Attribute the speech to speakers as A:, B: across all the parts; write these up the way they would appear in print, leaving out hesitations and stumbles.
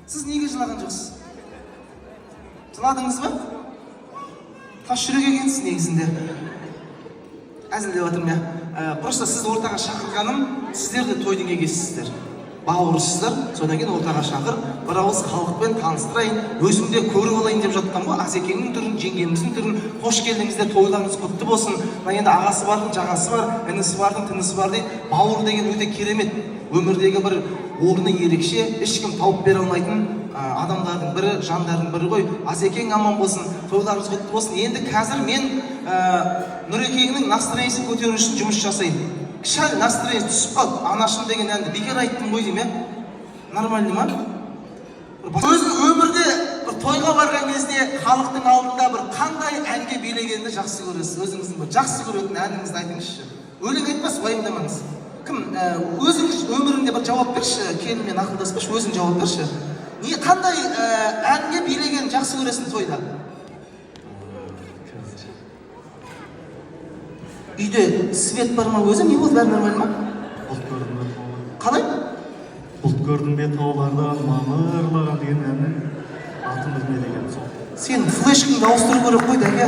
A: Сіз неге жылаған жоқсыз? Жыладыңыз ба? Тас жүрек екенсіз негізінде. Әзілдеп жатырмын, иә. Просто сізді ортаға шақырғаным, сіздер де тойдың егесісіздер, бауырсыздар. Содан кейін ортаға шақырып, бір ауыз халықпен таныстырайын, өзім де көріп алайын деп жатқан ғой Асекеңнің түрін, жеңгеміздің түрін. Қош келдіңіздер, тойларыңыз құтты болсын. Мына енді ағасы бардың жағасы бар, інісі бардың тінісі бар дейді. Бауыр деген өте керемет, өмірдегі бір орны ерекше, ешкім тауып бере алмайтын адамдардың бірі, жандардың бірі ғой. Асекең аман болсын, тойларыңыз құтты болсын. Енді қазір мен Нұрекеңнің настроениесін көтеру үшін жұмыс жасайын. Сәл настроениесі түсіп қалды. «Анашым» деген әнді бекер айттым ғой деймін, иә. Нормально ма? Өзің өмірде бір тойға барған кезде халықтың алдында бір қандай әнге билегенді жақсы көресіз? Өзіңіздің бір жақсы көретін әніңізді айтыңызшы. Өлең айтпас, уайымдамаңыз. Кім, өзіңіз өміріңде бір жауап берші, келінмен ақылдаспашы, өзің жауап берші. Не, қандай әнге билегенді жақсы көресің тойда?
B: Қазір.
A: Үйде свет бар ма өзі? Не болды, бәрі нормально ма?
B: «Бұлт көрдің бе таулардан».
A: Қалай?
B: «Бұлт көрдің бе таулардан мамырлаған» деген әннің атын білмейді екенмін, сол.
A: Сен флешкаңды ауыстыру керек қой, дәке.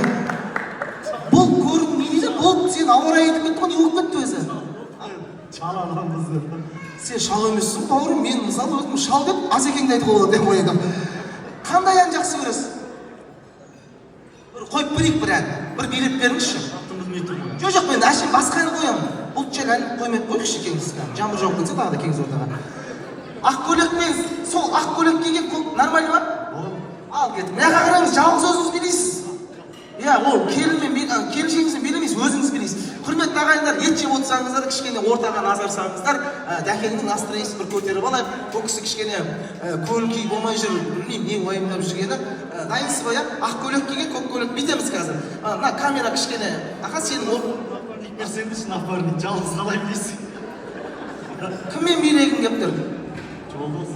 A: Бұлт көрдің не дейді? Бұлт, сен ауа райы айтып кетті ғой, не болып кетті өзі?
B: Шал адамбыз деп.
A: Сен шал емессің, бауырым. Мен мысалы өзім шал деп Асекеңді айтуға болады деп ойладым. Қандай ән жақсы көресіз? Бір қойып берейік бір ән, бір билеп беріңізші.
B: Атын білмей тұрмын ғой.
A: Жоқ, мен әшейін басқа ән қоямын. Бұлт жайлы ән қоймай ақ қояйықшы, келіңіз. Жаңбыр жауып кетсе тағы да келіңіз ортаға. Ақ көйлекпен, сол ақ көйлек киген көк нормально ма?
B: Болады.
A: Ал кеттік, мына жаққа қараңыз. Жалғыз өзіңіз билейсіз, иә? Ол келінмен келіншегіңізбен билемейсіз, өзіңіз билейсіз. Құрметті ағайындар, ет жеп отырсаңыздар, кішкене ортаға назар салыңыздар. Дәкеңнің настроениесін бір көтеріп алайық. Бұл кісі кішкене көңіл күйі болмай жүр, білмеймін не уайымдап жүргені. Дайынсыз ба? Иә, ақ көйлек киген, көк көйлек, бүйтеміз қазір. Мына камера кішкене, аға, сенің
B: Напарник берсеңізші, напарник. Жалғыз қалай билейсің?
A: Кіммен билегің келіп тұр?
B: Жолдас.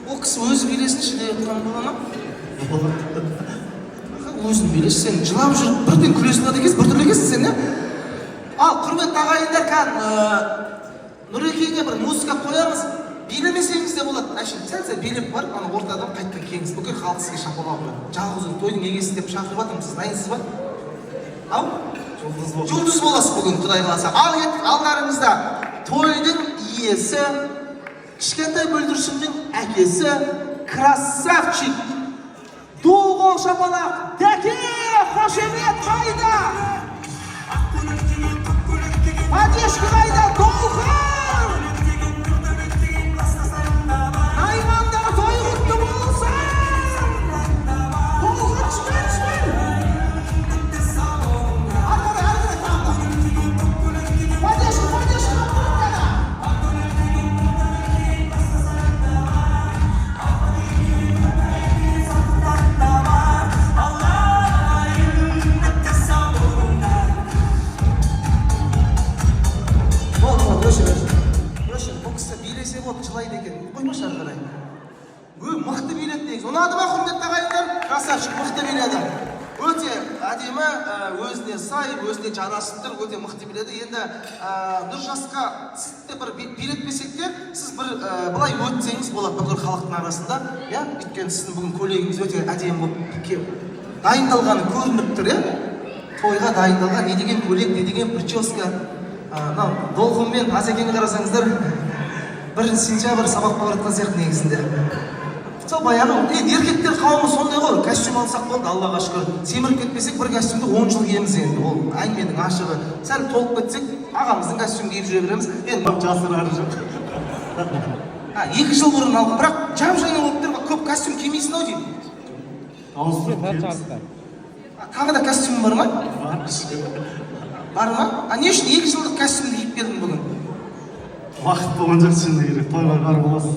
A: Ол кісі өзі билесінші деп жатқан бола ма?
B: Болады.
A: Аха, өзің билеші. Сен жылап жүріп бірден күле салады екенсің, біртүрлі екенсің сен, иә. Ал, құрметті ағайындар, кәдімгі Нұрекеңе бір музыка қоямыз. Билемесеңіз де болады, әшейін сәл сәл билеп барып, ана ортадан қайтадан келіңіз. Бүкіл халық сізге шапалақ ұрады. Жалғыз өзің тойдың егесі деп шақырып жатырмын. Сіз дайынсыз ба? Ау.
B: Жұлдыз бол.
A: Жұлдыз боласыз бүгін, құдай қаласа. Ал кеттік. Алдарыңызда тойдың иесі, кішкентай бүлдіршіннің әкесі, красавчик. Ду қол шапалақ, Дәке! Қошемет қайда? Поддержка қайда? Толқын наймандар, той құтты болсын! Толқын, жібер, жібер! Ары қарай, ары қарай, тағы да. Поддержка, поддержка, қана. Болды, болды, өшір, өшір, өшір. Бұл кісі билесе болды, жылайды екен. Қоймашы ары қарай. Өй, мықты биледі негізі. Ұнады ма, құрметті ағайындар? Красавчик, мықты биледі. Өте әдемі, өзіне сай, өзіне жарасып тұр, өте мықты биледі. Енді Нұржасқа сізді бір билетпесек те, сіз бір былай өтсеңіз болады бүкіл халықтың арасында, иә. Өйткені сіздің бүгін көйлегіңіз өте әдемі болып дайындалғаны көрініп тұр, иә. Тойға дайындалған, не деген көйлек, не деген прическа! Мынау Толқын мен Асекеңді қарасаңыздар, 1 сентябрь сабаққа бара жатқан сияқты негізінде. Сол баяғы енді еркектер қауымы сондай ғой, костюм алсақ болды, аллаға шүкір. Семіріп кетпесек, бір костюмді 10 жыл киеміз. Енді ол әңгіменің ашығы, сәл толып кетсек, ағамыздың костюмін киіп жүре береміз енді.
B: Жасырары жоқ.
A: А, 2 жыл бұрын алған, бірақ жап жаңа болып тұр. Көп костюм кимейсің ау деймін.
B: Ауыстырып киеміз.
A: А, тағы да костюм бар ма?
B: Бар, шүкір.
A: Бар ма? А не үшін 2 жылдық костюмді киіп келдің бүгін?
B: Уақыт болған жоқ, шыны керек. Тойға барып боласыз.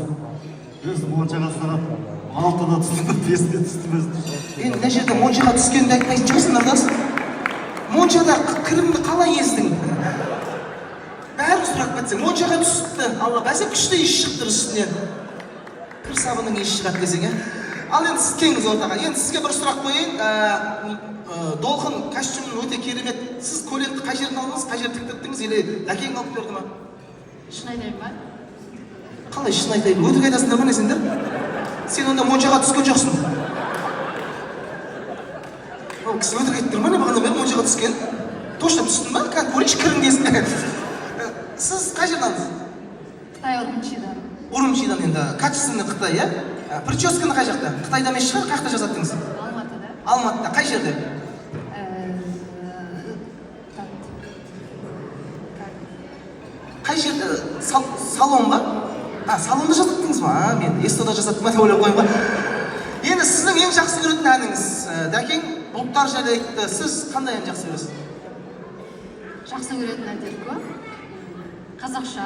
B: Өзі моншаға сағат 6-да түстім, 5-те түстім өзі.
A: Енді мына жерде моншаға түскенді айтпайтын шығарсың, Нұрдас. Моншада кірімді қалай ездің? Бәрін сұрап кетсең, моншаға түсіпті, алла бәсе, күшті иіс шығып тұр үстінен. Кір сабынның иісі шығады десең, иә. Ал енді сіз келіңіз ортаға. Енді сізге бір сұрақ қояйын. Толқын костюмін өте керемет. Сіз көйлекті қай жерден алдыңыз, қай жерде тіктірттіңіз или әкең алып берді ма?
C: Шын айтайын ба?
A: Қалай шын айтайын? Өтірік айтасыңдар ма, не сендер? Сен онда моншаға түскен жоқсың. Ол кісі өтірік айтып тұр ма, не, бағана бері моншаға түскен? Точно түстің ба? Кәдімгі көрейікші кірің кезінде. Сіз қай жердансыз?
C: Қытай, Урумчидан.
A: Урумчидан енді, качественный Қытай, иә? Прическаны қай жақта? Қытайда емес шығар, қай жақта жасаттыңыз?
C: Алматыда.
A: Алматыда, қай жерде?
C: Так, как?
A: Қай жерде? Салон ба? А, салонда жасаттыңыз ба? А, мен СТО-да жасаттым ба деп ойлап қоямын ғой. Енді сіздің ең жақсы көретін әніңіз, Дәкең «Бұлттар» жайлы айтты. Сіз қандай ән жақсы көресіз?
C: Жақсы көретін әндер көп. Қазақша.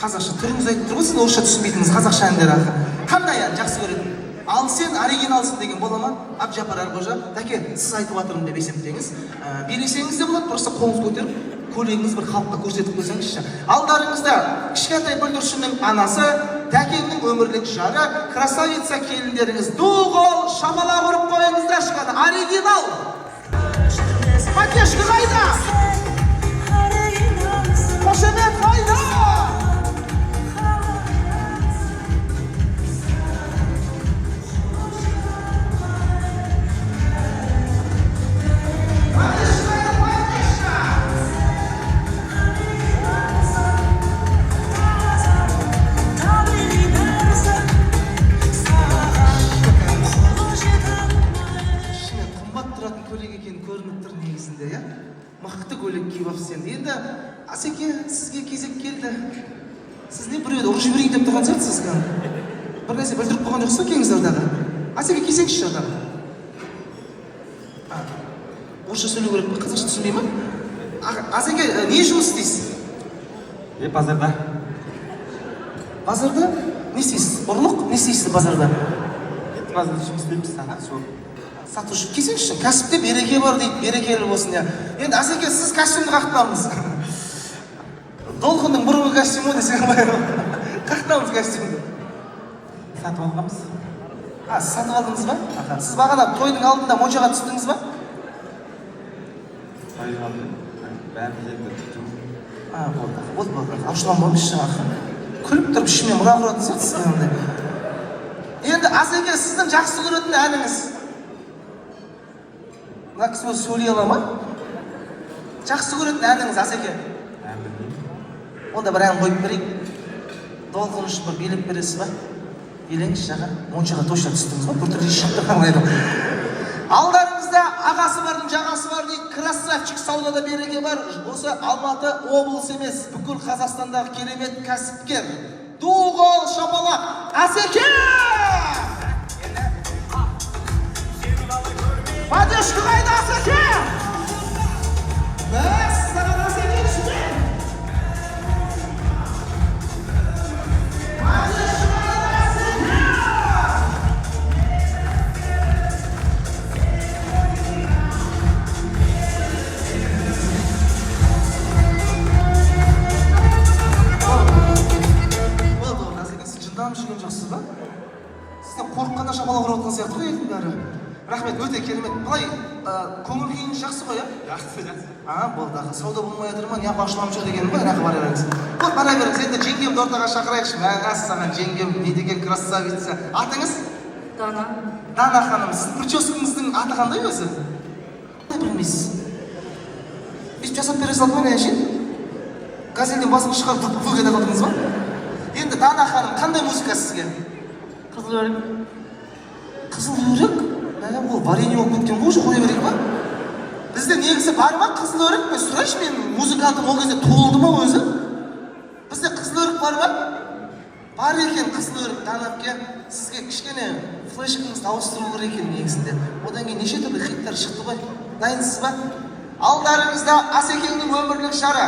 A: Қазақша, түріңіз айтып тұр ғой, сіз орысша түсінбейтініңіз, қазақша әндер ақы. Қандай ән жақсы көретін? «Ал сен оригиналсың» деген бола ма? Әбдіжаппар Әлқожа. Дәке, сіз айтып жатырмын деп есептеңіз. Билесеңіз де болады, просто қолыңызды көтеріп, көйлегіңізді бір халыққа көрсетіп қойсаңызшы. Алдарыңызда кішкентай бүлдіршіннің анасы, Дәкеңнің өмірлік жары, красавица келіндеріңіз, ду қол шапалақ ұрып қойыңыздаршы қане, оригинал. Поддержка қайда? Қошемет қайда? Поддержка қайда, поддержка? Шынымен қымбат тұратын көйлек екені көрініп тұр негізінде, иә, мықты көйлек киіп алыпсыз. Енді Асеке, сізге кезек келді. Сіз не, біреуді ұрып жіберейін деп тұрған сияқтысыз кәдімгі. Бір нәрсе бүлдіріп қойған жоқсыз ба? Келіңіз ортаға, Асеке, келсеңізші ортаға. А, орысша сөйлеу керек пе, қазақша түсінбей ма? Асеке, не жұмыс істейсіз?
D: Е, базарда.
A: Базарда не істейсіз? Ұрлық не істейсіз базарда?
D: Енді базарда жұмыс істейміз, сатушы болып.
A: Сатушы, келсеңізші. Кәсіпте береке бар дейді, берекелі болсын, иә. Енді, Асеке, сіз костюмді қақтамыз, Толқынның бұрынғы костюмі десең ғой, қақтамыз костюмді.
D: Сатып алғанбыз.
A: А, сіз сатып алдыңыз ба? Аха. Сіз бағана тойдың алдында моншаға түстіңіз ба?
D: Тойдың алдында бәріміз енді жұмыс.
A: А, болды, болды, болды, ашуланбаңызшы, аха. Күліп тұрып ішіме мұра құратын сияқтысыз андай. Енді, Асеке, сіздің жақсы көретін әніңіз? Мына кісі өзі сөйлей ала ма? Жақсы көретін әніңіз, Асеке?
D: Ән білмеймін.
A: Онда бір ән қойып берейік. Толқын үшін бір билеп бересіз ба? Билеңізші, аға. Моншаға точно түстіңіз ба? Біртүрлі иіс шығып тұрған еді. Алдарыңызда ағасы бардың жағасы бар дейді, красавчик, саудада береке бар, осы Алматы облысы емес, бүкіл Қазақстандағы керемет кәсіпкер, ду қол шапалақ, Асеке! Поддержка қайда, Асеке? Мәссаған, Асеке, жібер! Поддержка қайда, Асеке? Болды, болды, Асеке, сіз жынданып жүрген жоқсыз ба? Сізден қорыққаннан шапалақ ұрып жатқан сияқты ғой елдің бәрі. Рахмет, өте керемет. Былай, көңіл күйіңіз жақсы ғой, иә?
D: Жақсы, жақсы.
A: А, болды, аға. Сауда болмай жатыр ма, неғып ашуланып жүр дегенім ғой, аға, бара беріңіз. Болды, бара беріңіз. Енді жеңгемді ортаға шақырайықшы. Мәссаған, жеңгем, не деген красавица. Атыңыз?
C: Дана.
A: Дана ханым, сіздің прическаңыздың аты қандай өзі? Білмейсіз. Бүйтіп жасап бере салды ма, не әншейін? Газельден басын шығарып вук ете қалдыңыз ба? Енді, Дана ханым, қандай музыка сізге?
C: «Қызыл өрік».
A: «Қызыл өрік»? Мә, ол варенье болып кеткен ғой уже, қоя берейік па? Бізде негізі бар ма «Қызыл өрік»? Мен сұрайыншы, мен музыкантым ол кезде толды ма өзі? Бізде «Қызыл өрік» бар ма? Бар екен «Қызыл өрік». Дана әпке, сізге кішкене флешкаңызды ауыстыру керек екен негізінде. Одан кейін неше түрлі хиттар шықты ғой. Дайынсыз ба? Алдарыңызда Асекеңнің өмірлік жары,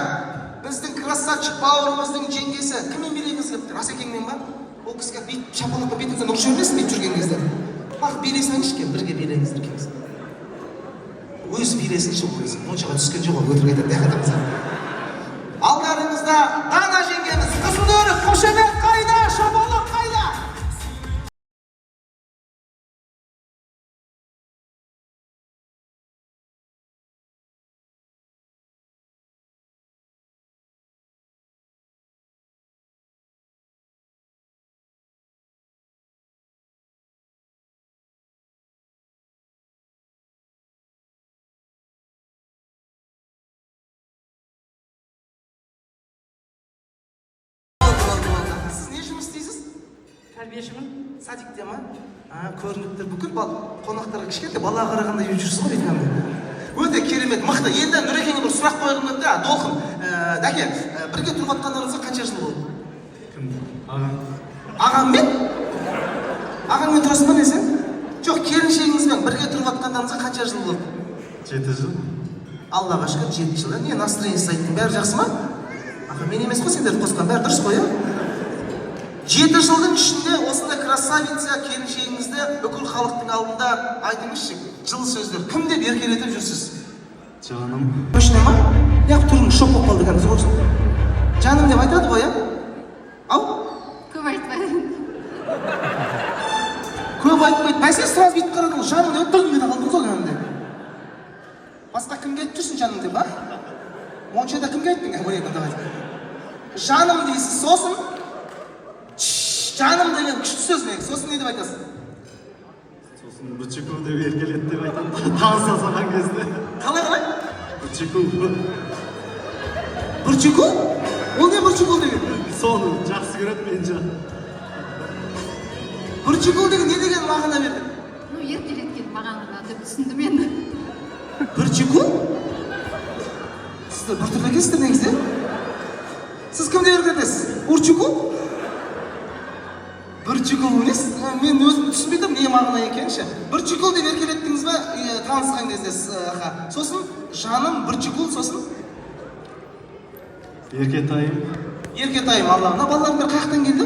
A: біздің красавчик бауырымыздың жеңгесі. Кіммен билегіңіз келіп тұр? Асекеңмен ба? Ол кісіге бүйтіп шапалақпен бетіңізден ұрып жібермесін бүйтіп жүрген кезде. Бақ, билей салыңызшы, кел, бірге билеңіздер, келіңіз. Өзі билесінші, ол өзі моншаға түскен жоқ, ол өтірік айтады. Алдарыңызда Дана жеңгеміз. «Қызыл өрік», қошемет қайда, шапалақ қайда?
E: Тәрбиешімін.
A: Садикте ма? А, көрініп тұр. Бүкіл қонақтарға кішкентай бала қарағандай жүрсіз ғой дейді кәдімгі. Өте керемет, мықты. Енді Нұрекеңе бір сұрақ қойғым келді. А, Толқын, Дәке, бірге тұрып жатқандарыңызға қанша жыл болды?
B: Кім? Ағам.
A: Ағаңмен? Ағаңмен тұрасың ба не сен? Жоқ, келіншегіңізбен бірге тұрып жатқандарыңызға қанша жыл болды?
B: 7 жыл.
A: Аллаға шүкір, 7 жыл. Не настроениесі айттың, бәрі жақсы ма? Аға, мен емес қой сендерді қосқан, бәрі дұрыс қой, иә? 7 жылдың ішінде осындай красавица келіншегіңізді бүкіл халықтың алдында айтыңызшы, жылы сөздер. Кім деп еркелетіп жүрсіз?
B: Жаным.
A: Точно ма? Неғып түрің шок болып қалды кәдімгі осы? Жаным деп айтады ғой, иә? Ау?
C: Көп айтпайды.
A: Көп айтпайды. Бәсе, сразу бүйтіп қарадың ғой, жаным деп дың ете қалдыңыз ғой кәдімгідей. Басқа кімге айтып жүрсің жаным деп, а? Моншада кімге айттың? Ой, давай. Жаным дейсіз, сосын? Чш, жаным деген күшті сөз негізі. Сосын не деп айтасың?
B: Сосын «Бычеку» деп еркелет деп айтамын таныса салған кезде.
A: Қалай, қалай?
B: Бычеку.
A: Бүрчікул? Ол не, бүрчікул деген?
B: Соны жақсы көреді мен жан.
A: Бүрчікул деген не деген мағына берді?
C: Ну, еркелеткен мағынада деп түсіндім енді.
A: Бүрчікул? Сіздер біртүрлі екенсіздер негізі, иә? Сіз кім деп еркелетесіз? Урчукул? Бүрчікул емес, мен өзім түсінбей тұрмын не мағына екенін ше. Бүрчікул деп еркелеттіңіз ба, танысқан кезде сіз, аха. Сосын жаным, бүрчікул, сосын?
B: Еркетайым.
A: Еркетайым, Алла. Мына балалардың бәрі қай жақтан келді?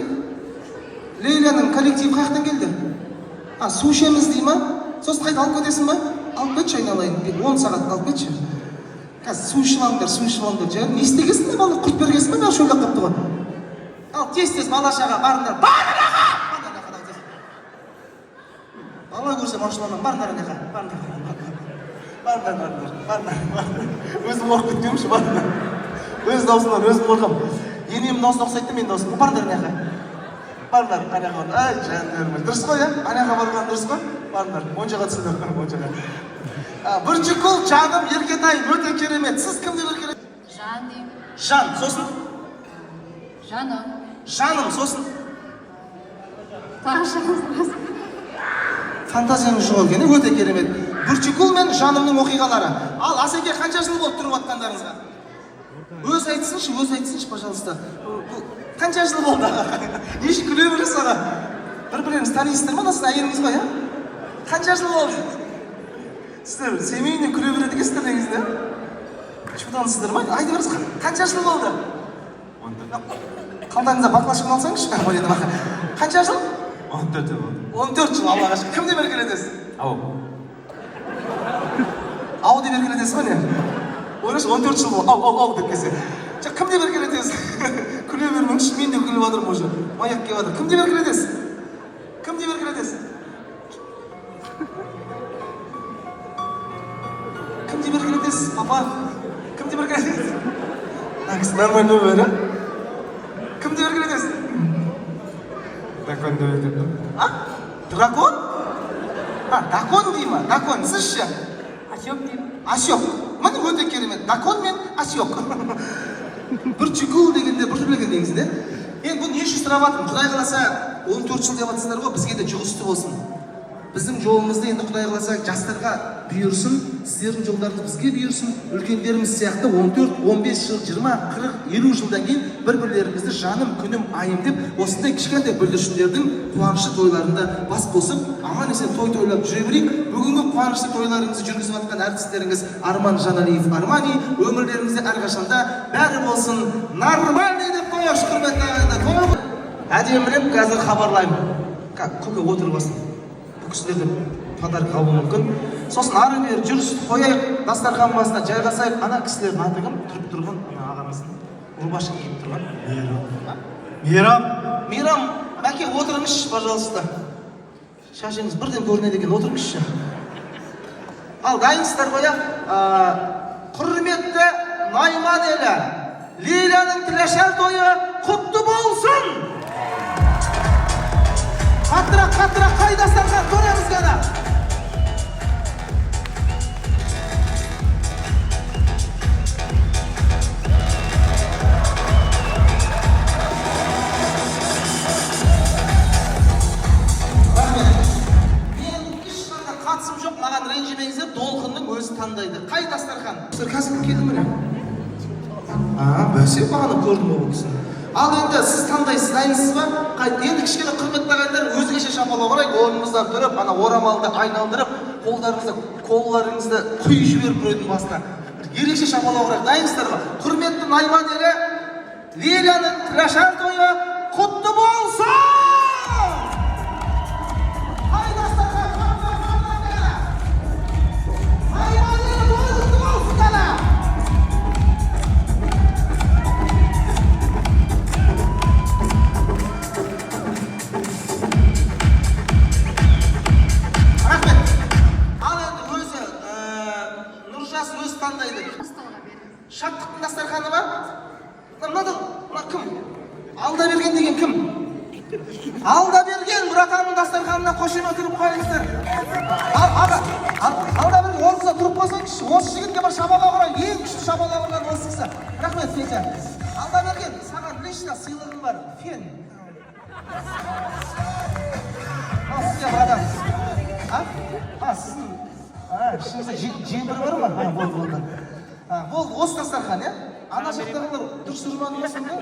A: Лейланың коллективі қай жақтан келді? А, су ішеміз дей ма? Сосын қайта алып кетесің ба? Алып кетші, айналайын. Бір 10 сағат алып кетші. Қазір су ішіп алыңдар, су ішіп алыңдар. Жә, не істегенсің бала? Құрт бергенсің ба? Бәрі шөлдеп қалыпты ғой. Ал тез, тез, бала шаға барыңдар. Барыңдар аға! Барыңдар аға, давай, тез. Бала көрсем ашуланамын. Барыңдар ана жаққа, барыңдар. Барыңдар, барыңдар, барыңдар, барыңдар. Өзім қорқып кеткенмін, барыңдар. Өз даусымнан өзім қорқамын. Енемнің дауысына ұқсайды да менің даусым. Барыңдар ана жаққа. Барыңдар, ана жаққа барыңдар. Ай, жандарым. Дұрыс қой, иә? Ана жаққа барған дұрыс қой? Барыңдар. Моншаға түсіңдер, моншаға. Бүрчікул, жаным, еркетайым, өте керемет. Сіз кім деп еркелет?
C: Жан деймін.
A: Жан, сосын?
C: Жаным.
A: Жаным, сосын?
C: Тағы жан.
A: Фантазияңыз жоқ екен, өте керемет. Бүрчікул мен жанымның оқиғалары. Ал, Асеке, қанша жыл болды тұрып жатқандарыңызға? Өзі айтсыншы, өзі айтсыншы, пожалуйста. Бұл қанша жыл болды, аға? Не үшін күле бересіз, аға? бір бірлеріңізді танисыздар ма? Мына сіздің әйеліңіз ғой, иә? Қанша жыл болды? Сіздер семейный күле береді екенсіздер негізінде, чудансыздар ма? Айта беріңіз, қанша жыл болды?
D: 14.
A: Қалтаңызда баклажканы алсаңызшы. Ой, аға. Қанша жыл?
D: 14 жыл болды.
A: 14 жыл, Аллаға шүкір. Кім деп еркелетесіз?
D: Ау.
A: Ау деп еркелетесіз ба, не? Ойлашы, 14 жыл болды, ау, ау, ау деп келсе. Жоқ, кім деп еркелетесіз? Күле бермеңізші, мен де күліп жатырмын, уже маяк келіп жатыр. Кім деп еркелетесіз? Кім деп еркелетесіз? Кім деп еркелетесіз, папа? Кім деп еркелетесіз? Мына кісі нормальный өмір, а? Кім деп еркелетесіз?
D: Дракон деп еркелетемін.
A: А, дракон? А, дакон дей ма? Дакон. Сіз ше?
E: Асек деймін.
A: Асек. Міне, өте керемет. Дакон мен Асек. Бүрчікул дегенде біртүрлі екен негізінде. Енді бұны не үшін сұрап жатырмын? Құдай қаласа, 14 жыл деп жатсыздар ғой, бізге де жұғысты болсын. Біздің жолымызды енді, Құдай қаласа, жастарға бұйырсын, сіздердің жолдарыңыз бізге бұйырсын. Үлкендеріміз сияқты 14, 15 жыл, 20, 40, 50 жылдан кейін бір бірлерімізді жаным, күнім, айым деп, осындай кішкентай бүлдіршіндердің қуанышты тойларында бас қосып, аман есен той тойлап жүре берейік. Бүгінгі қуанышты тойларыңызды жүргізіп жатқан әртістеріңіз Арман Жаналиев, Армани, өмірлеріңізде әрқашанда бәрі болсын нормальный деп қояйықшы, құрметті ағайындар. Той әдемілеп қазір хабарлаймын. Көке, отырып алсын. Бұл кісілерден подарок алуы мүмкін. Сосын ары бері жүріс қояйық, дастархан басына жайғасайық. Ана кісілердің аты кім? Тұрып тұрған ана ағамыздың, рубашка киіп тұрған.
B: Мейрам. Мейрам.
A: Мейрам әке, отырыңызшы, пожалуйста. Шашыңыз бірден көрінеді екен, отырыңызшы. Ал, дайынсыздар ғой, иә? Құрметті Найман елі, Лейланың тілашар тойы құтты болсын! Қаттырақ, қаттырақ, қай дастархан, көреміз ғана. таңдайды. Қай дастархан? Сіздер қазір кім келді міне? А, бәсе, бағана көрдім ғой бұл кісіні. Ал енді сіз таңдайсыз, дайынсыз ба? Енді кішкене, құрметті ағайындар, өзгеше шапалақ ұрайық, орнымыздан тұрып, ана орамалды айналдырып, қолдарыңызды, колаларыңызды құйып жіберіп біреудің басына. Бір ерекше шапалақ ұрайық. Дайынсыздар ма? Құрметті найман елі, Лилияның тілашар тойы құтты болсын! Қай дастархан? Найман елі, той құтты болсын, дала! Рахмет. Ал енді өзі Нұржас өзі таңдайды.
C: Столға беріңіз.
A: Шаттықтың дастарханы бар. Мына мына кім? Алда берген деген кім? Алда берген братанның дастарханына қошемет ұрып қойыңыздар. Ал, аға, алда берген, орныңызда тұрып қойсаңызшы. Осы жігітке бір шапалақ ұрайық. Ең күшті шапалақ ұрған осы кісі. Рахмет, Петя. Алда берген, саған лично сыйлығым бар. Фен. Ал сізге, братан. А? А, сіздің, а, ішіңізде жемпір бар ма? А, болды, болды. А, болды, осы дастархан, иә? Ана жақтағылар дұрыс ұрмады ма сонда?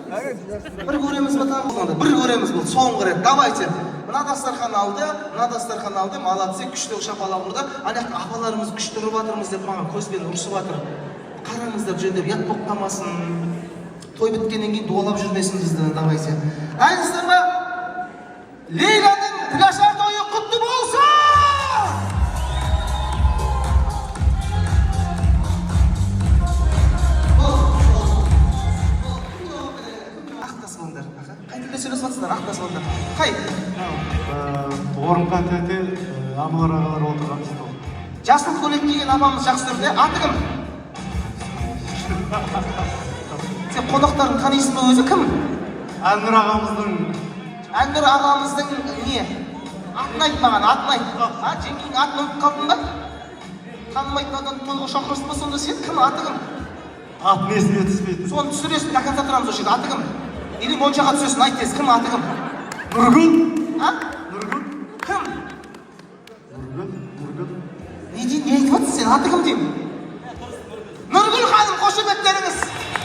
A: Бір көреміз ба тағы? Сонда? Бір көреміз, болды, соңғы рет. Давайте. Мына дастархан алды, мына дастархан алды, молодцы, күшті шапалақ ұрды. Ана жақта апаларымыз күшті ұрып жатырмыз деп маған көзбен ұрысып жатыр. Қараңыздар, жөндеп, ұят болып қалмасын. Той біткеннен кейін дуалап жүрмесін бізді, давайте. Дайынсыздар ма? Лейланың тілашар тойы құтты болсын! Ақтасып. Аха. Қай тілде сөйлесіп жатсыңдар? Ақтасып. Қай?
B: Орынға тәте, Ануар ағалар отырған стол.
A: Жасыл көйлек киген апамыз жақсы түрде. Аты кім? Сен қонақтарын танисың ба өзі? Кім?
B: Әнұр ағамыздың.
A: Әнұр ағамыздың не? Атын айт маған, атын айт. А, жеңгенің атын ұмытып қалдың ба? Танымайтын адамды тойға шақырасың ба сонда сен? Кім, аты кім?
B: Атын есіме түспейді.
A: Соны түсіресің, до конца тұрамыз осы жерде. Аты кім? Или моншаға түсесің, айт тез. Кім, аты кім?
B: Нұргүл.
A: А?
B: Нұргүл.
A: Кім?
B: Нұргүл, Нұргүл.
A: Не дейін, не айтып жатырсың сен? Аты кім деймін? Нұргүл ханым, қошеметтеріңіз.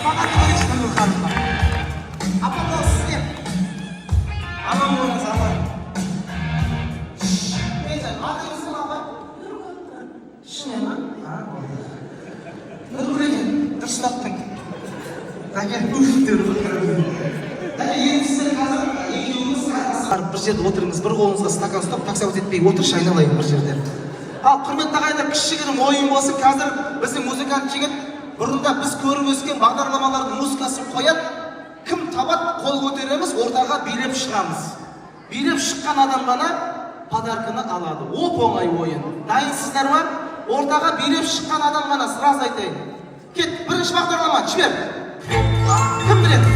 A: Бағаны көрейікші Нұргүл ханымға. Апа, мынау сізге. Аман болыңыз, аман. Енді атыңыз кім, апа? Шынымен ма? А, болды. Нұргүл екен, дұрыс таптың. Дәке, уф деп. Дәке, енді сіздер қазір екеуіңіз бір жерде отырыңыз, бір қолыңызға стакан ұстап, таксовать етпей отыршы, айналайын, бір жерде. Ал, құрметті ағайындар, кішігірім ойын болсын. Қазір біздің музыкант жігіт бұрында біз көріп өскен бағдарламалардың музыкасын қояды. Кім табады, қол көтереміз, ортаға билеп шығамыз. Билеп шыққан адам ғана подарканы алады. Оп оңай ойын. Дайынсыздар ма? Ортаға билеп шыққан адам ғана, сразу айтайын. Кет, бірінші бағдарлама, жібер. Кім біледі?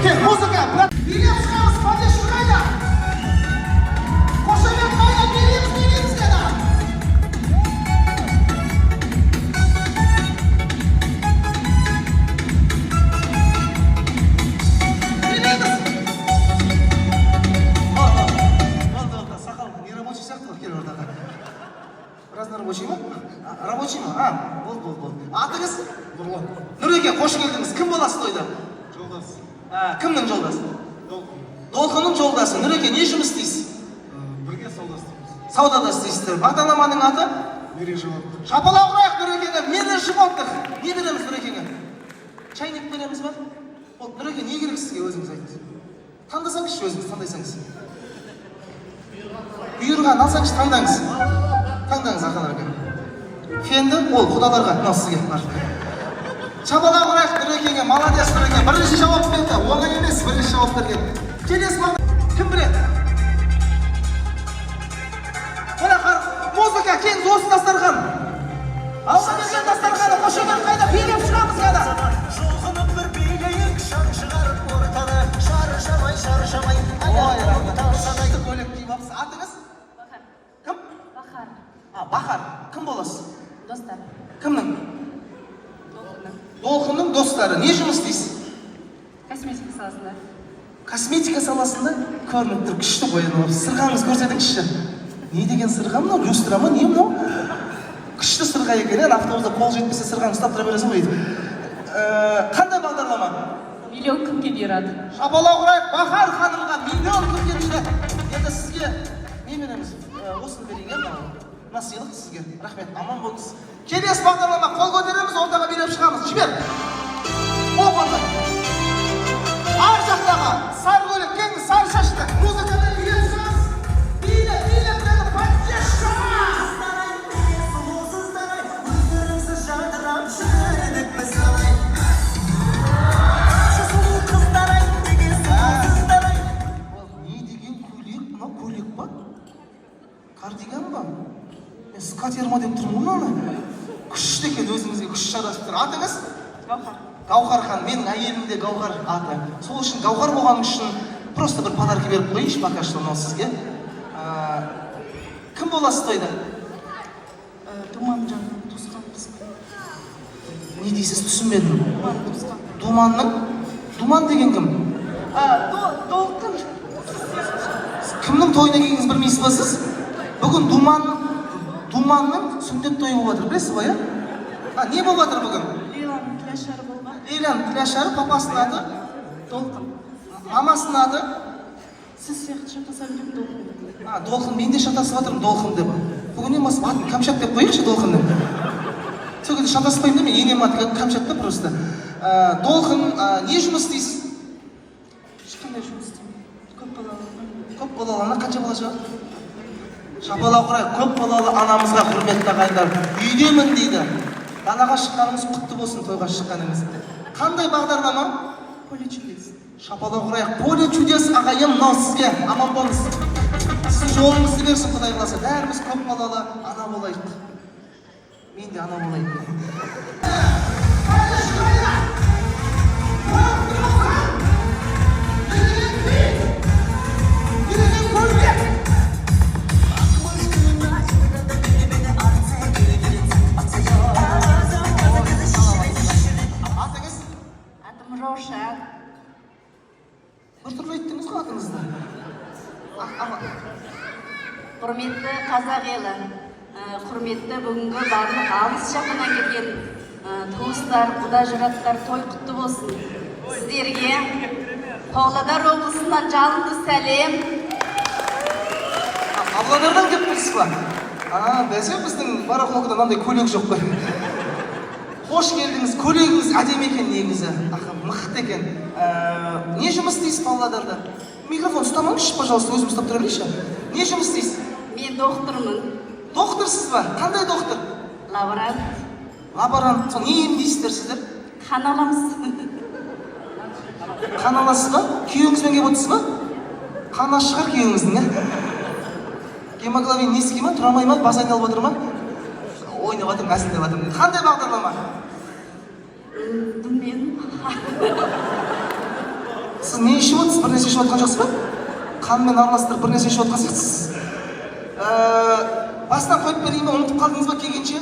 A: Кел, музыка, брат. Билеп шығамыз, поддержка қайда? Қошемет қайда? Билейміз, билейміз қайда? Билейміз. Болды, болды, сақал не рабочий сияқты ғой, кел ортаға. Біраз рабочий ма? А, рабочий ма? А, болды, болды, болды. Атыңыз?
B: Нұрлан.
A: Нұреке, қош келдіңіз. Кім боласыз тойда?
B: Жолдас.
A: А, кімнің жолдасы?
B: Толқын.
A: Толқынның жолдасы. Нұреке, не жұмыс істейсіз?
B: Бірге сауда істейміз.
A: Саудада істейсіздер. Бағдарламаның аты?
B: Мире животных.
A: Шапалақ ұрайық Нұрекеңе. Мире животных. Не береміз Нұрекеңе? Чайник береміз ба? Болды, Нұреке, не керек сізге, өзіңіз айтыңыз. Таңдасаңызшы, өзіңіз таңдайсаңыз. Бұйырған алсаңызшы, таңдаңыз. Таңдаңыз, ағаларға. Фенді, ол құдаларға, мынау сізге бар. Шапалақ ұрайық Нұрекеңе, молодец Нұреке. Бірінші жауап берді. Оңай емес бірінші жауап берген. Келесі кім біледі? Мына музыка, кең осы дастархан. Алла берген дастарханы, қошемет қайда? Билеп шығамыз ғана.
E: Жұлқынып бір билейік, шаң шығарып ортаны, шаршамай, шаршамай,
A: Ой,
E: аяқ
A: рахмет.
E: талсадай.
A: Күшті көйлек киіп алыпсыз. Атыңыз?
C: Бахар.
A: Кім?
C: Бахар.
A: А, Бахар. Кім боласыз?
C: Достар.
A: Кімнің?
C: Толқынның.
A: Толқынның достары. Не жұмыс істейсіз?
C: Косметика саласында.
A: Косметика саласында, көрініп тұр, күшті боянып алыпсыз. Сырғаңыз көрсетіңізші. Не деген сырға мынау, люстра ма, не мынау? Күшті сырға екен, иә. Автобуста қол жетпесе, сырғаны ұстап тұра бересің ғой өйтіп. Қандай бағдарлама?
C: «Миллион кімге бұйырады».
A: Шапалақ ұрайық Бахар ханымға, «Миллион кімге бұйырады». Енді сізге не береміз? Осыны берейін, иә, мынау мына сыйлық сізге. Рахмет, аман болыңыз. Келесі бағдарлама, қол көтереміз, ортаға билеп шығамыз. Жібер. Опа, ар жақтағы сары көйлек келіңіз, сары шашты, музыкамен билеп шығамыз. Биле, биле, биле, поддержка!
E: Сұлусыздар, өздеріңсіз жадырап жүрдік біз қалай? Сұлу қыздар ай, неге сұлусыздар ай?
A: Ол не деген көйлек мынау? Көйлек па, кардиган ба? Мен скатер ма деп тұрмын ғой мынаны. Күшті екен, өзіңізге күш жарасып тұр. Атыңыз?
C: Гаухар.
A: Гаухар ханым. Менің әйелім де Гаухар аты. Сол үшін, Гаухар болғаның үшін просто бір подарка беріп қояйыншы пока что мынау сізге. Кім боласыз тойда?
C: Думан жанының туысқан қызы.
A: Не дейсіз, түсінбедім.
C: Думан туысқан.
A: Думанның? Думан деген кім?
C: Толқын.
A: Кімнің тойына келгеніңізді білмейсіз ба сіз? Бүгін Думанның сүндет тойы болып жатыр, білесіз ғой, иә? А не болып жатыр бүгін?
C: Лейланың тілашары болған.
A: Лейланың тілашары. Папасының аты?
C: Толқын.
A: Мамасының аты?
C: Сіз сияқты шатаса беремін, Толқын.
A: А, Толқын. Мен де шатасып жатырмын Толқын деп. Бүгіннен бастап атын Кәмшат деп қояйықшы, Толқын деп. Сол кезде шатаспаймын да мен. Енем аты Кәмшат та просто. Толқын, не жұмыс істейсіз?
C: Ешқандай жұмыс істемеймін, көп балалы.
A: Көп балалы ана. Қанша бала шығар? Шапалақ ұрайық көп балалы анамызға, құрметті ағайындар. Үйдемін дейді. Далаға шыққаныңыз құтты болсын, тойға шыққаныңыз. Қандай бағдарлама?
C: «Поле чудес».
A: Шапалақ ұрайық «Поле чудес». Ағайын, мынау сізге, аман болыңыз. Сіздің жолыңызды берсін, құдай қаласа. Бәріміз көп балалы ана болайық. Мен де ана болайын. Атыңыз?
C: Атым Раушан.
A: Біртүрлі айттыңыз ғой атыңызды.
F: Құрметті қазақ елі, құрметті бүгінгі барлық алыс жақыннан келген туыстар, құда жұраттар, той құтты болсын! Сіздерге Павлодар облысынан жалынды сәлем.
A: Павлодардан келіп тұрсыз ба? А, бәсе, біздің барахолкада мынандай көйлек жоқ қой. Қош келдіңіз! Көйлегіңіз әдемі екен негізі, аха, мықты екен. Не жұмыс істейсіз Павлодарда? Микрофон ұстамаңызшы, пожалуйста, өзім ұстап тұра берейінші. Не жұмыс істейсіз?
F: Мен доктормын.
A: Докторсыз ба? Қандай доктор?
F: Лаборант.
A: Лаборант. Сол не емдейсіздер сіздер?
F: Қан аламыз.
A: Қан аласыз ба? Күйеуіңізбен келіп отырсыз ба? Қаны аш шығар күйеуіңіздің, иә? Гемоглобин низкий ма, тұра алмай ма, бас айналып отыр ма? Ойнап жатырмын, әзілдеп жатырмын. Қандай бағдарлама?
F: Білмедім.
A: Сіз не ішіп отырсыз? Бір нәрсе ішіп жатқан жоқсыз ба? Қанмен араластырып бір нәрсе ішіп жатқан сияқтысыз. Басынан қойып берейін ба? Ұмытып қалдыңыз ба келгенше?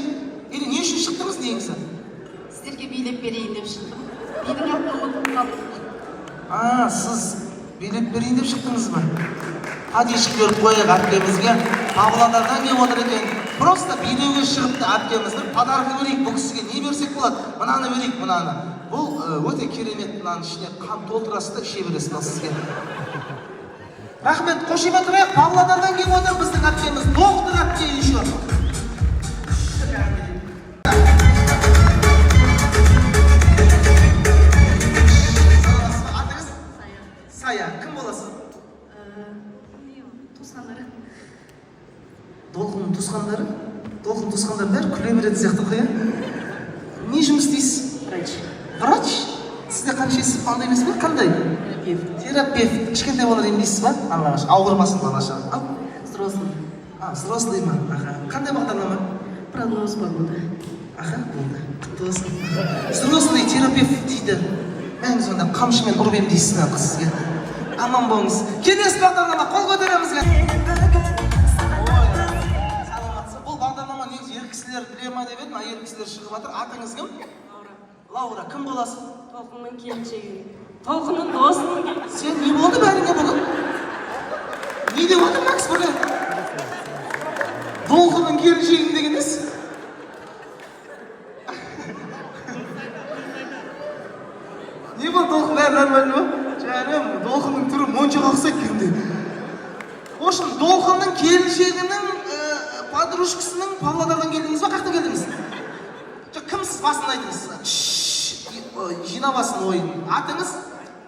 A: Или не үшін шықтыңыз негізі?
F: Сіздерге билеп берейін деп шықтым. Бидің атын ұмытып қалдым.
A: А, сіз билеп берейін деп шықтыңыз ба? Поддержка беріп қояйық әпкемізге. Павлодардан келіп отыр екен. Просто билеуге шығыпты әпкеміз. Бір подарка берейік бұл кісіге. Не берсек болады? Мынаны берейік, мынаны. Бұл өте керемет. Мынаның ішіне қан толтырасыз да, іше бересіз. Мынау сізге. Рахмет, қошемет ұрайық. Павлодардан келіп отыр біздің әпкеміз, доктор әпке еще. Саламатсыз ба? Атыңыз? Сая. Кім боласыз?
C: Туысқандары.
A: Толқынның туысқандары. Толқын туысқандары бәрі күле беретін сияқты ғой, иә? Не жұмыс істейсіз?
C: Врач.
A: Врач. Сізде қанша андай емес пе, қандай?
C: Терапевт.
A: Терапевт. Кішкентай балалар емдейсіз ба? Аллаға шүкір, ауырмасын бала шаға. Ал.
C: Взрослый.
A: А, взрослый ма? Аха, қандай бағдарлама?
C: «Прогноз погоды».
A: Аха, болды, құтты болсын. Взрослый терапевт дейді. Мәңіз онда қамшымен ұрып емдейсіз мына қыз сізге. Аман болыңыз. Келесі бағдарлама, қол көтереміз. Ой, саламатсыз. Бұл бағдарлама негізі ер кісілер біле ма деп едім, әйел кісілер шығып жатыр. Атыңыз кім?
C: Лаура.
A: Лаура. Кім боласың?
C: Толқынның келіншегі, Толқынның досының
A: Сен, не болды бәріңе бүгін? Не деп отыр мына кісі бүгін? Келіншегім деген несі? Не болды, Толқын, бәрі нормально ма? Жаным, Толқынның түрі моншаға ұқсайды кәдімгідей. В общем, Толқынның келіншегінің подружкасының. Павлодардан келдіңіз ба, қаяқтан келдіңіз? Жоқ, кімсіз, басын айтыңыз. Шш, жинап алсын ойын. Атыңыз?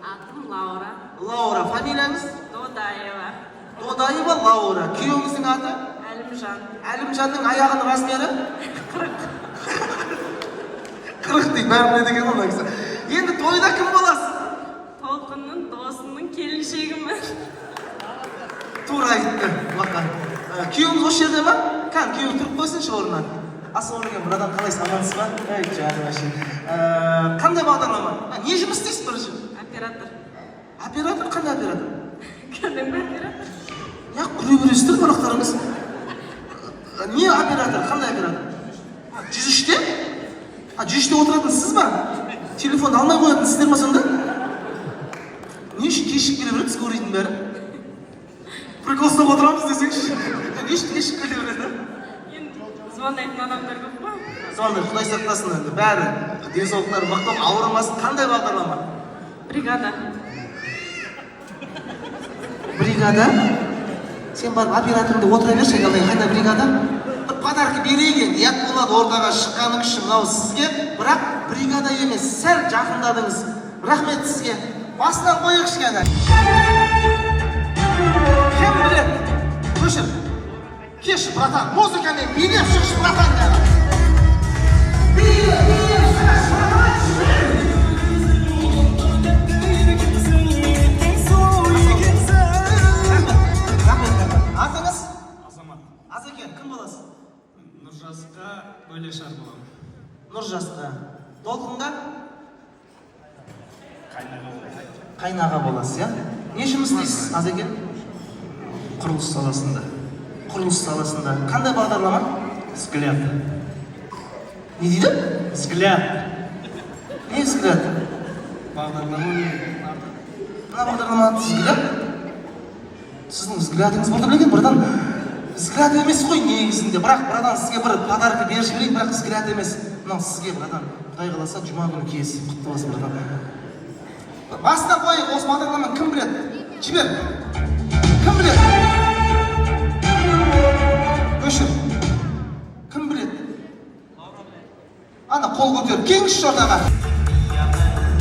F: Атым Лаура.
A: Лаура, фамилияңыз?
F: Додаева.
A: Додаева Лаура. Күйеуіңіздің аты?
F: Әлімжан.
A: Әлімжанның аяғының размері? 40. 40 дейді, бәрі біледі екен ғой мына кісі. Енді тойда кім боласыз?
F: Толқынның досының келіншегімін.
A: Тура айтты, бақа. Күйеуіңіз осы жерде ма? Кән, күйеуі тұрып қойсыншы орнынан. Ассалаумағалейкум, братан, қалайсыз, амансыз ба? Ей, жаным, вообще. Қандай бағдарлама? А, не жұмыс істейсіз бірінші?
F: Оператор.
A: Оператор, қандай оператор?
F: Кәдімгі оператор.
A: Не күле бересіздер барлықтарыңыз? Не оператор, қандай оператор? 103-те? А, 103-те отыратын сіз ба? Телефонды алмай қоятын сіздер ма сонда? Не үшін кешігіп келе береді скорыйдың бәрі? Прикол ұстап отырамыз десеңші. Не үшін кешігіп келе береді?
F: Енді звондайтын адамдар көп қой.
A: Сондай, құдай сақтасын енді, бәрі денсаулықтары мықты болып, ауырмасын. Қандай бағдарлама?
F: Бригада.
A: Бригада? Сен барып операторыңды отыра берші, айналайын, қайда бригада? Бір подарка берейік енді, ұят болады ортаға шыққаның үшін мынау сізге, бірақ бригада емес, сәл жақындадыңыз. Рахмет сізге. Басынан қояйықшы кәні. Кім біледі? Көшір. Кеш, братан, музыкамен билеп шықшы, братан, кәні. Билеп, билеп шықшы, братан. Рахмет, рахмет. Атыңыз?
D: Азамат.
A: Азеке, кім боласыз?
D: Нұржасқа бөле шар боламын.
A: Нұржасқа. Толқынға?
D: Қайнаға боламын.
A: Қайнаға боласыз, иә? Не жұмыс істейсіз, Азеке?
D: Құрылыс саласында.
A: Құрылыс саласында. Қандай бағдарлама?
D: Взгляд.
A: Не дейді?
D: Взгляд.
A: Не взгляд?
D: Бағдарлама.
A: Мына бағдарлама аты взгляд? Сіздің взглядыңыз болды білген, братан. Взгляд емес қой негізінде, бірақ, братан, сізге бір подарка беріп жіберейін, бірақ взгляд емес. Мынау сізге, братан. Құдай қаласа, жұма күні киесіз. Құтты болсын, братан. Басына қояйық, осы бағдарламаны кім біледі? Жібер. Кім біледі? Өшір. Кім біледі? Ана қол көтеріп, келіңізші ортаға.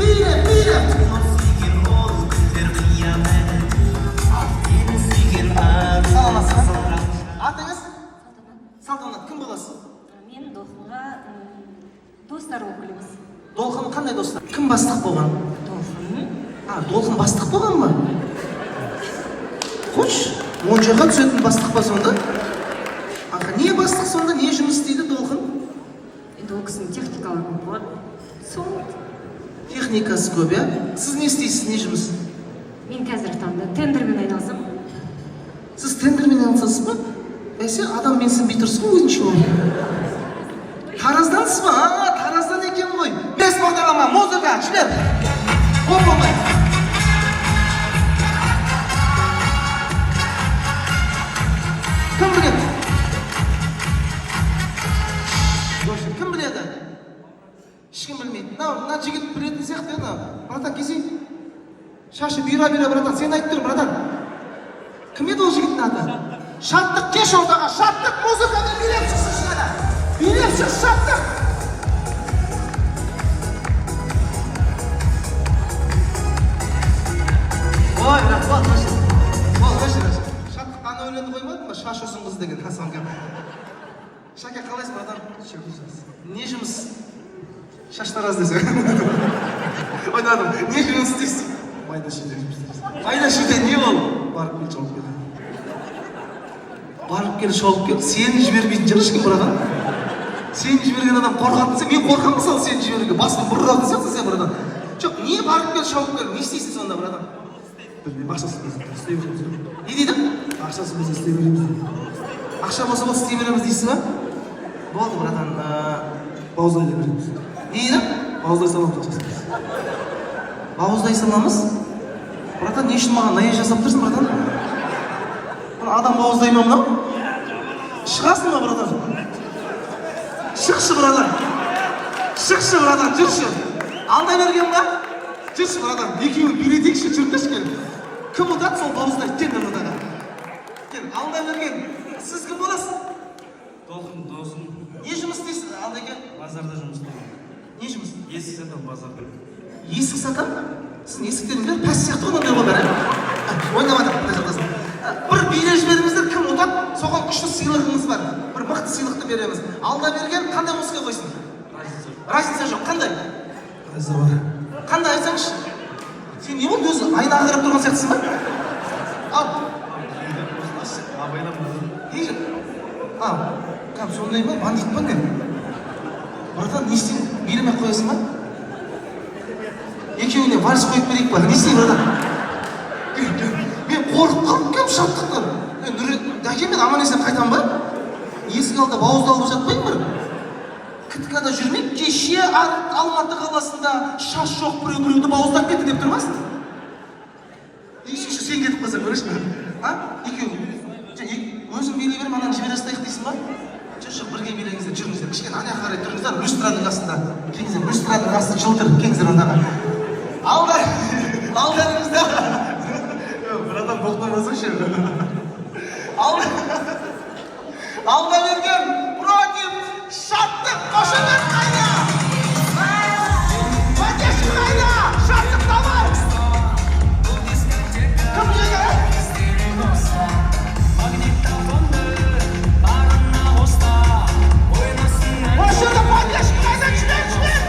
A: Биле, биле. Саламатсыз ба? Атыңыз? Салтанат, кім боласыз?
C: Мен Толқынға достар болып келеміз.
A: Толқын қандай достар? Кім бастық болған?
C: Толқын.
A: А, Толқын бастық болған ба? Қойшы, моншаға түсетін бастық па сонда? Аха, не бастық сонда, не жұмыс істейді Толқын?
C: Енді ол кісінің техникалары көп болады. Сол.
A: Техникасы көп, иә? Сіз не істейсіз, не жұмыс?
C: Мен қазіргі таңда тендермен айналысамын.
A: Сіз тендермен айналысасыз ба? Бәсе, адам менсінбей тұрсыз ғой өзінше ол. Тараздансыз ба? А, Тараздан екен ғой. Бес бағдарлама, музыка, жібер. Оп, оңай. Кім біледі? Кім біледі? Ешкім білмейді. Мына жігіт білетін сияқты, мына. Братан, келсей. Шашы бұйра бұйра, братан, сен айтып тұр, братан. Кім еді ол жігіттің аты? Шаттық, кеш ортаға, шаттық, музыкамен билеп шықсын шығара. Билеп шық, шаттық. Ой, бірақ болды, өшір. Болды, өшір, өшір. Шаттық ана өлеңді қоймадың ба? Шаш ұзын қыз деген. Ассалаумағалейкум. Шәке, қалайсың, братан? Не жұмыс? Шаштараз десең. Ойнадым. Не жұмыс істейсің?
B: Майда шүйде жұмыс істейміз.
A: Майда шүйде не ол?
B: Барып кел, шауып кел.
A: Барып кел, шауып кел. Сені жібермейтін шығар ешкім, братан. Сені жіберген адам қорқатын сияқты. Мен қорқамын мысалы сені жіберуге. Басын бұратын сияқтысың сен, братан. Жоқ, не барып кел, шауып кел? Не істейсің сонда, братан?
B: Білмеймін, ақшасы болса істей береміз.
A: Не дейді?
B: Ақшасы болса істей береміз.
A: Ақша болса болды, істей береміз дейсіз ба? Болды, братан.
B: Бауыздай да береміз.
A: Не дейді?
B: Бауыздай саламыз ақшасы болса.
A: Бауыздай саламыз? Братан, не үшін маған наезд жасап тұрсың, братан? Мына адам бауыздай ма мынау? Шығасың ба, братан? Шықшы, братан, шықшы, братан, жүрші. Алдай берген ба? Жүрші, братан, екеуін билетейікші, жүріңдерші, кел. Кім ұтады, сол бауыздайды. Кел ортаға, кел. Алдай берген, сіз кім боласыз?
D: Толқын, досым.
A: Не жұмыс істейсіз, Алдеке?
D: Базарда жұмыс істеймін.
A: Не жұмыс?
D: Есік сатамын базарда.
A: Есік сатамын? Сіздің есіктеріңіз бәрі пәс сияқты ғой, мынандай ғой бәрі. Ойнап жатыр, құдай сақтасын. Бір билеп жіберіңіздер, кім ұтады, соған күшті сыйлығыңыз бар, бір мықты сыйлықты береміз. Алда берген қандай музыка қойсын?
D: Разница жоқ.
A: Разница жоқ. Қандай?
B: Разница бар.
A: Қандай, айтсаңшы. Сен не болды өзі, айнаға қарап тұрған сияқтысың ба? Ал.
B: Абайлап.
A: Не же? А, кәдімгі сондай ма, бандит па, не? Братан, не істеймін, билемей ақ қоясың ба? Екеуіне вальс қойып берейік па, не істеймін, братан? Мен қорқып қалдым, кім шаттықтан. Е, Нүре дәке, мен аман есен қайтамын ба? Есік алдында бауыздалып жатпаймын бір КТК да жүрмей. Кеше Алматы қаласында шаш жоқ біреу біреуді бауыздап кетті деп тұрмасын. Еще сен кетіп қалсаң, көресің. А, екеуің өзің билей бер, ананы жібере салайық дейсің ба? Жоқ, жоқ, бірге билеңіздер, жүріңіздер. Кішкене ана жаққа қарай тұрыңыздар, люстраның қасында. Келіңіздер, люстраның қасы жылтыр, келіңіздер ортаға. Алда, алдарыңызда.
B: Братан, боқтамасаңшы.
A: Алда, Алда берген против Шаттық, қошемет қайда? Поддержка қайда? Шаттық, давай! Кім жеңді?
E: Магнитофонды барына қоста, ойнасын ән.
A: Осы жерде поддержка қайда? Жібер, жібер!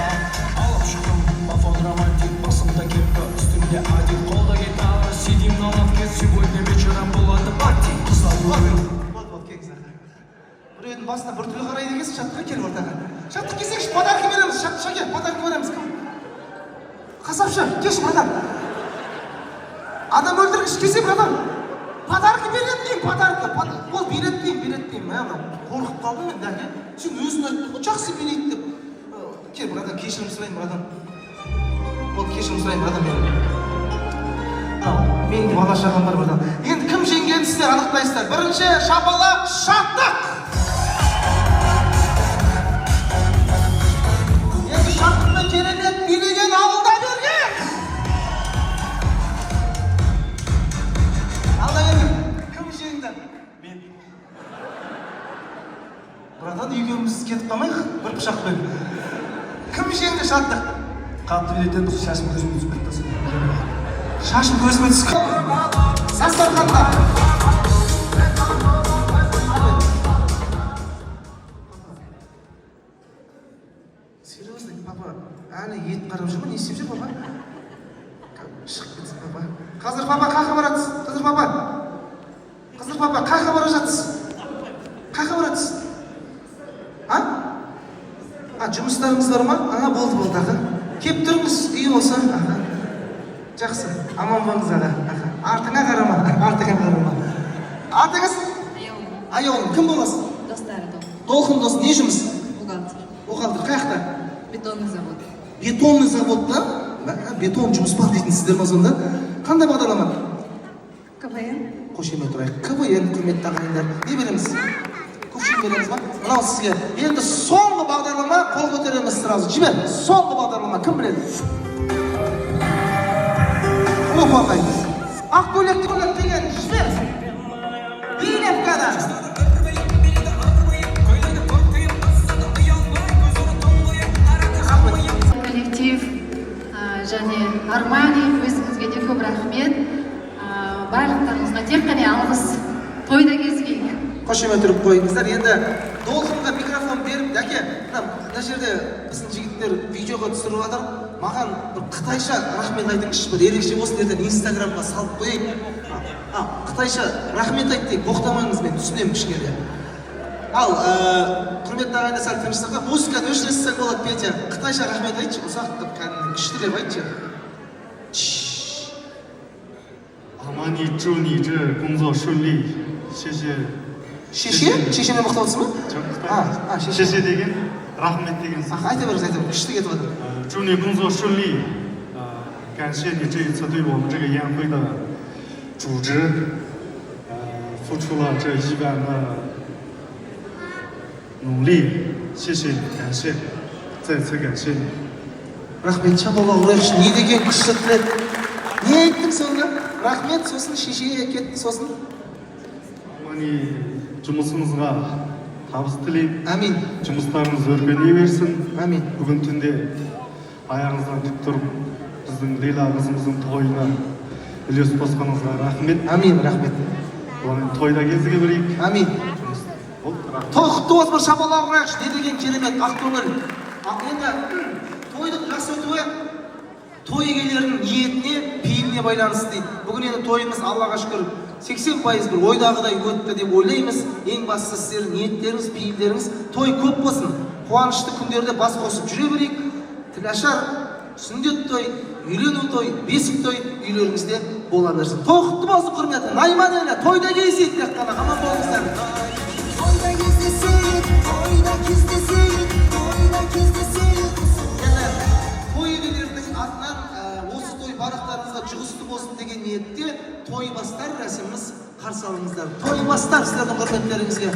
E: Алып шықтым мафон романтик, басымда кепка, үстімде адик, қолда гитара, сидим на лавке, сегодня вечером болады party. Қыздар ойын.
A: Вот, вот, келіңіз, аға. Біреудің басына біртүрлі қарайды екенсің, Шаттыққа, кел ортаға. Шаттық, келсеңші, подарка береміз. Шаттық, Шәке, подарка береміз. Кім? Қасапшы, келші, братан. Адам өлтіргіш, келсе, братан. Подарка береді деймін, подарка. Ол береді деймін, береді деймін. Мә, мынау қорқып қалдым мен, дәке. Сен өзің айттың ғой, жақсы билейді деп. Кел, братан, кешірім сұраймын, братан. Болды, кешірім сұраймын, братан, мен. Мынау, менің де бала шағам бар, братан. Енді кім жеңгенін сіздер анықтайсыздар. Бірінші шапалақ, Шаттық! Енді Шаттықпен керемет билеген Алда берген! Алда берген. Кім жеңді?
D: Мен.
A: Братан, екеуміз кетіп қалмайық бір пышақпен. Кім жеңді, Шаттық?
B: Қатты билетен шашым көзіме түсіп кетті.
A: Шашым көзіме түсіп кетті. Дастарханға. Серьезно, папа, әлі ет қарап жүр ма? Не істеп жүр папа? Шығып кетсін папа. Қазір папа қаяққа баратсыз? Қазір папа. Қазір папа қаяққа бара жатсыз? Қаяққа баратсыз? А? А, жұмыстарыңыз бар ма? А, болды, болды, аға. Кеп тұрыңыз, үй болса. Аға. Жақсы, аман болыңыз, аға. Аға. Артыңа қарама, артыңа қарама. Атыңыз?
F: Аяулым.
A: Аяулым, кім боласыз?
F: Достары Толқын.
A: Толқын дос, не жұмыс?
F: Бухгалтер.
A: Бухгалтер, қай жақта?
F: Бетонный завод.
A: Бетонный заводта? Мә, бетон жұмыс бар дейтінсіздер ма сонда? Қандай бағдарлама?
F: КВН.
A: Қошемет ұрайық. КВН, құрметті ағайындар. Не береміз? Кувшин береміз ба? Мынау сізге. Енді соңғы бағдарлама, қол көтереміз сразу. Жібер. Соңғы бағдарлама кім біледі? Опа, ағай. Ақ көйлек көйлек деген, жібер. Билеп қана.
F: Коллектив және Армани, өзіңізге де көп рахмет. Барлықтарыңызға тек қана алғыс. Тойда кезігейік.
A: Қошемет ұрып қойыңыздар. Енді Толқынға микрофон беріп, дәке, мына жерде біздің жігіттер видеоға түсіріп жатыр. Маған бір қытайша рахмет айтыңызшы, бір ерекше болсын, ертең инстаграмға салып қояйын. А, қытайша рахмет айт дейік, боқтамаңыз, мен түсінемін кішкене. Ал, құрметті ағайындар, сәл тыныштыққа, музыканы өшіре салсаң болады, Петя. Қытайша рахмет айтшы, ұзақ қылып, кәдімгі күштілеп айтшы.
B: 阿玛尼，祝你这工作顺利，谢谢。
A: Шеше? Шешемен мақтап отырсың ба?
B: Жоқ.
A: А, а, шеше.
B: 谢谢 деген, рахмет деген сөз.
A: Аха, айта беріңіз, айта беріңіз, күшті кетіп жатыр.
B: 祝你工作顺利，感谢你这一次对我们这个宴会的组织，付出了这一百的努力，谢谢，感谢，再次感谢你。
A: Рахмет, шапалақ ұрайықшы. Не деген күшті тілек! Не айттың сонда? Рахмет, сосын шешеге кеттің, сосын?
B: Мани, жұмысыңызға табыс тілеймін.
A: Әмин.
B: Жұмыстарыңыз өркендей берсін.
A: Әмин.
B: Бүгін түнде аяғыңыздан тік тұрып, біздің Лейла қызымыздың тойына үлес қосқаныңызға рахмет.
A: Әмин, рахмет.
B: Одан тойда кезіге берейік.
A: Әмин.
B: Жұмыс болды, рахмет.
A: Той құтты болсын! Бір шапалақ ұрайықшы. Не деген керемет ақ көңіл! Ал енді тойдың жақсы өтуі той иелерінің ниетіне, пейіліне байланысты дейді. Бүгін енді тойымыз, Аллаға шүкір, 80% бір ойдағыдай өтті деп ойлаймыз. Ең бастысы сіздердің ниеттеріңіз, пейілдеріңіз. Той көп болсын, қуанышты күндерде бас қосып жүре берейік. Тілашар, сүндет той, үйлену той, бесік той үйлеріңізде бола берсін. Той құтты болсын, құрметті найман елі! Тойда кездесейік тек қана, аман болыңыздар.
G: Тойда кездесейік, тойда кездесейік, тойда кездесейік.
A: Енді той иелерінің атынан осы той барлықтарыңызға жұғысты болсын деген ниетте той бастар рәсіміміз, қарсы алыңыздар. Той бастар, сіздердің құрметтеріңізге.